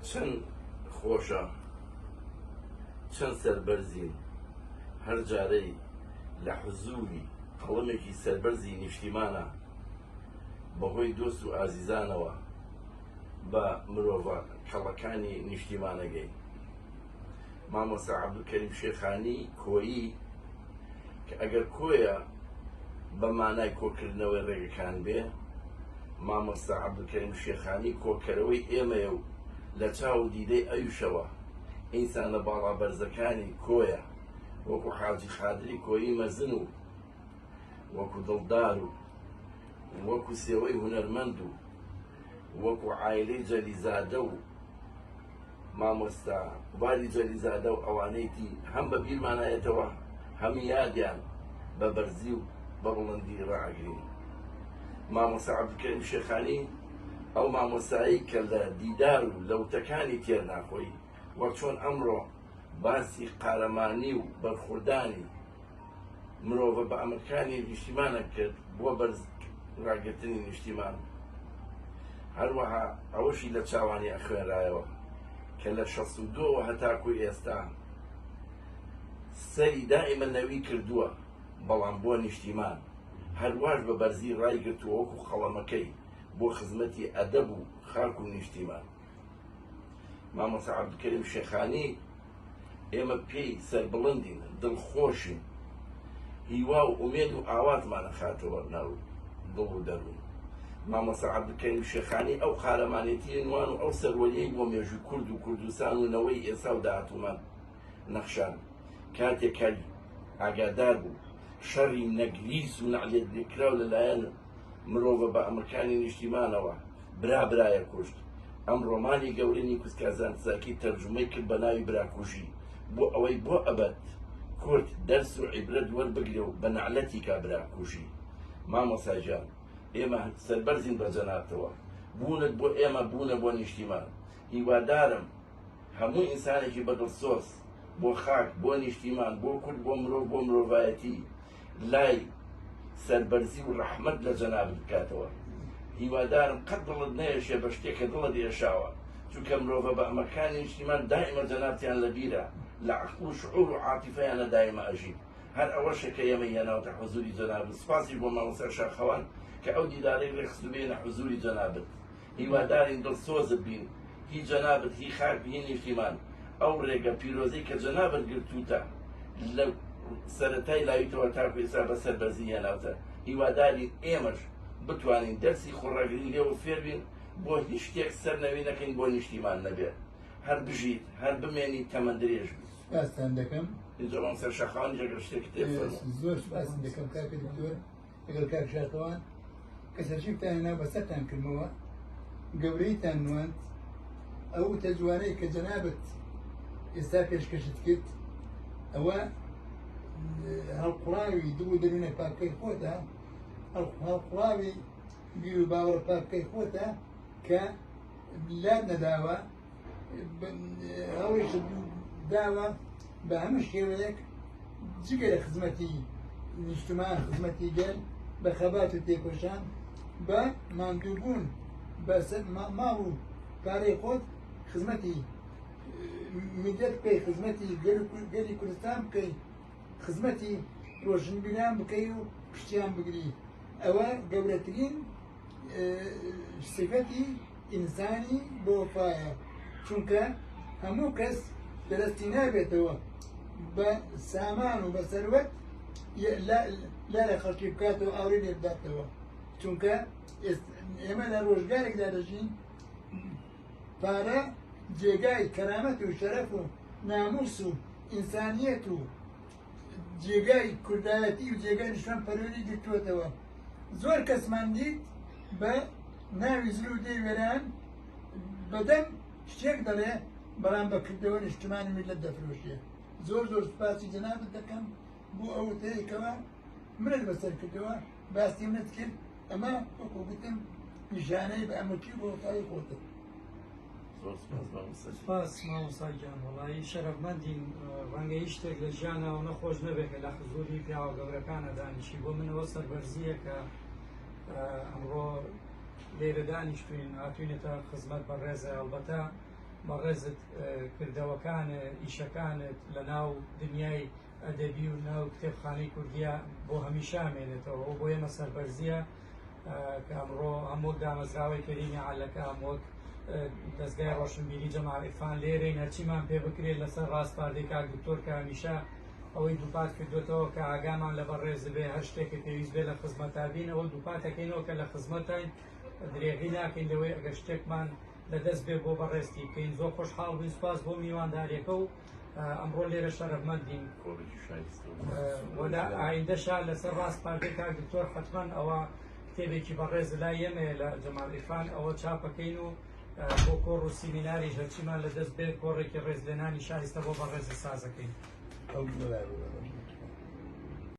چەند خۆشە چەند سەربەرزین هەر جارەی لە حزوری قەڵەمێکی سەربەرزی نیشتیمانە بەهۆی دۆست و ئازیزانەوە بە مرۆڤە کەڵەکانی نیشتیمانەگەین. مامۆستا عەبدولکەریم شێخانی کۆیی کە ئەگەر کۆیە بە مانای کۆکردنەوەی ڕێگەکان بێ، مامۆستا عەبدولکەریم شێخانی کۆکەرەوەی ئێمەیە و لە چاو و دیدەی ئەویشەوە ئینسانە باڵابەرزەکانی کۆیە وەکو حاجی قادری کۆیی مەزن و وەکو دڵدار و وەکو سێوەی هونەرمەند و وەکو عایلەی جەلیزادە و مامۆستا قوبادی جەلیزادە و ئەوانەی دی هەم بە بیرمانایەتەوە هەم یادیان بە بەرزی و بە بڵندی ڕائەگرین. مامۆستا عەبدولکەریم شێخانی ئەو مامۆستایەی کە لە دیدار و لە وتەکانی تێر ناخۆی وەک چۆن ئەمڕۆ باسی قارەمانی و بەرخوردانی مرۆڤە بە ئەمرکانی نیشتیمانە کرد بۆ بەرز ڕاگرتنی نیشتیمان هەروەها ئەوەشی لە چاوانی ئەخوێنرایەوە کە لە 62ەوە هەتاکو ئێستا سەری دائیمە نەوی کردووە بەڵام بۆ نیشتیمان هەرواش بە بەرزی ڕایگرتووە وەکو قەڵەمەکەی بۆ خزمەتی ئەدەب و خاک و نیشتیمان مامۆستا عەبدولکەریم شێخانی ئێمە پێی سەربڵندین، دڵخۆشین، هیوا و ئومێد و ئاواتمان ئەخاتەوە ناو دڵ و دەروون. مامۆستا عەبدولکەریم شێخانی ئەو قارەمانێتییەی نوان و ئەو سەروەرییەی بۆ مێژووی کورد و کوردستان و نەوەی ئێستا و داهاتوومان نەخشاند، کاتێک کە ئاگادار بوو شەڕی نەگریس و نەعلەتلێکراو لەلایەن مرۆڤە بەئەمرکانی نیشتیمانەوە برا برایە کوشت. ئەم ڕۆمانی گەورەی نیکوس کازانتزاکی تەرجومەی کرد بە ناوی براکوژی بۆ ئەوەی بۆ ئەبەد کورد دەرس و عیبرەت وەربگرێ و بە نەعلەتی کا براکوژی. مامۆستا گیان ئێمە سەربەرزین بە جەنابتەوە. بوونت بۆ ئێمە بوونە بۆ نیشتیمان. هیوادارم هەموو ئینسانێکی بە دڵسۆز بۆ خاک، بۆ نیشتیمان، بۆ کورد، بۆ مرۆڤ، بۆ مرۆڤایەتی لای سەربەرزی و ڕەحمەت لە جەنابت بکاتەوە. هیوادارم قەت دڵت نەیەشێ بە شتێک کە دڵت ئێشاوە، چونکە مرۆڤە بە ئەمەکانی نیشتیمان دائیمە جەنابتیان لە بیرە، لە عەقڵ و شعور و عاتیفەیانە دایمە ئەژین. هەر ئەوەشە کە ئێمەی هێناوتە حوزوری جەنابت. سوپاسیش بۆ مامۆستا شاخەوان کە ئەو دیدارەی ڕێکخست و بێینە حوزوری جەنابت. هیوادارین دڵسۆزت بین هی جەنابت هی خاک هی نیشتیمان ئەو ڕێگە پیرۆزەی کە جەنابت گرتووتە لە سەرەتای لاویتەوە تاکو ئێستا بە سەربەرزی هێناوتە هیوادارین ئێمەش بتوانین دەرسی خۆڕاگری لێوە فێربین بۆ هیچ شتێک سەر نەوی نەکەین بۆ نیشتیمان نەبێت هەر بژیت هەر بمێنی تەمەن درێژ بیت. سپاستان دەکەم. ئینجا مامۆستا شاخەوانیش ئەگەر شتێکت هەیە فەرموو. زۆر سپاستان دەکەم کاکە دکتۆر. لەگەڵ کاک شاخەوان کە سەرچیفتان هێنا بەسەرتان کردمەوە گەورەیتان نواند ئەو وتە جوانەی کە جەنابت ئێستا پێشکەشت کرد ئەوە هەڵقوڵاوی دڵ و دەروونە پاکەی خۆتە هەڵقوڵاوی بیر و باوەڕ پاکەی خۆتە کە لات نەداوە هەوڵیشت داوە بە هەموو شێوەیەک جگە لە خزمەتی نیشتمان خزمەتی گەل بە خەبات و تێکۆشان بە ماندووبوون بە ماڵ و پارەی خۆت خزمەتی میلەت بکەی خزمەتی گەلی کوردستان بکەی خزمەتی ڕۆشنبیران بکەی و پشتیان بگری ئەوە گەورەترین سیفەتی ئینسانی بەوەفایە چونکە هەموو کەس دەرستی نابێتەوە بە سامان و بە سەروەت لا لە خەڵکی بکاتەوە ئاوری لێ بداتەوە چونکە ئێمە لە ڕۆژگارێکدا دەژین پارە جێگای کەرامەت و شەرەف و ناموس و ئینسانیەت و جێگای کوردایەتی و جێگای نیشتمان پەروەری گرتووەتەوە زۆر کەسمان دیت بە ناوی زل و دێی وێران بەدەم شتێک دەڵێ بەڵام بە کردەوە نیشتمانی میللەت دەفرۆشێ زۆر زۆر سوپاسی جەنابت دەکەم بۆ ئەو وتەیەکەوە منت بەسەر کردەوە باسی منت کرد ئەمە وەکو گوتم نیشانەی بە ئەمەکی بۆ وەفای خۆتە زۆر سپاس مامۆستا سپاس مامۆستا گیان وەڵایی شەرەفمەندین ڕەنگە هیچ شتێک لە ژیانا ئەوەنە خۆش نەبێت کە لە حزوری پیاوە گەورەکانە دانیشی بۆ من ئەوە سەربەرزییە کە ئەمڕۆ لێرە دانیشتوین هاتوینەتە خزمەت بەڕێزە ئەڵبەتە. بەڕێزت کردەوەکانت، ئیشەکانت لە ناو دنیای ئەدەبی و ناو کتێبخانەی کوردیە بۆ هەمیشە ئەمێنێتەوە و بۆ ئێمە سەربەرزیە کە ئەمڕۆ هەم وەک دامەزراوەی کەریمی عەلەکە هەم وەک دەزگای ڕۆشنبیری جەمال عیرفان لێرەین هەرچیمان پێ بکرێت لەسەر ڕاسپاردەی کاک دکتۆر کە هەمیشە ئەوەی دووپات کردوێتەوە کە ئاگامان لە بەڕێز بێ هەر شتێک پێویست بێ لە خزمەتا بین، ئەوە دووپاتەکەینەوە کە لە خزمەتین درێغی ناکەین لەوەی ئەگەر شتێکمان لە دەست بێ بۆ بەڕێزتی بکەین. زۆر خۆشحاڵ بووین، سوپاس بۆ میوانداریەکە و ئەمڕۆ لێرە شەرەفمەندین و لە ئایندەشا لەسەر ڕاسپاردەی کاک دکتۆر حەتمەن ئەوە کتێبێکی بەڕێز لای ئێمەیە لە جەمال عیرفان ئەوە چاپەکەین و بۆ کۆڕ و سیمیناریش هەرچیمان لە دەست بێت کۆڕێکی ڕێزلێنانی شایستە بۆ بەڕێز سازەکەین.